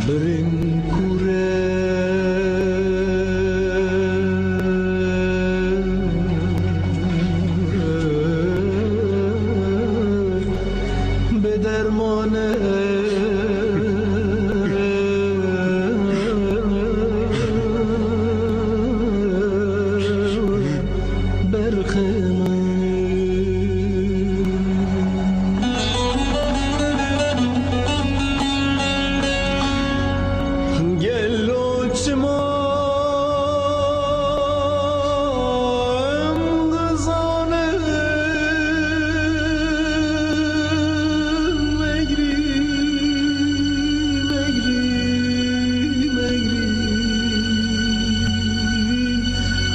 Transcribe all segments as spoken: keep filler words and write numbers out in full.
Birên kure bê derman e, berxê min. Gelo çima em dizanin megrî, megrî, megrî.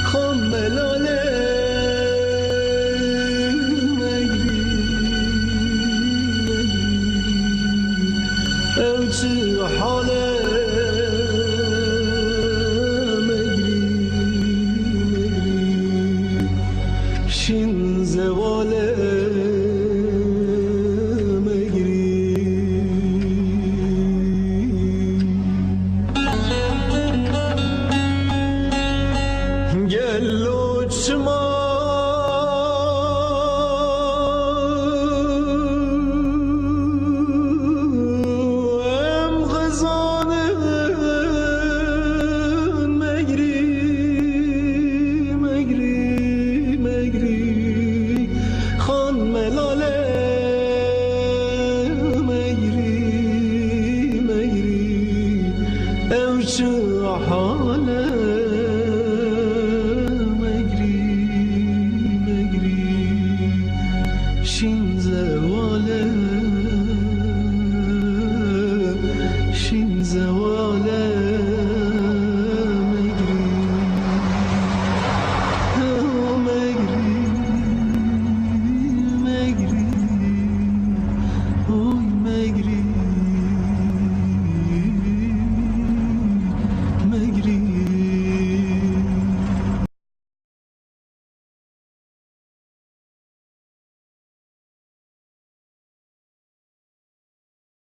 Xan Belalê megrî, megrî. Ew çi hal e megrî, megrî. Şîn zewal e megrî. Gelo çima em xizanin megrî, megrî, megrî. Xan Melalê megrî, megrî. Ew çi hal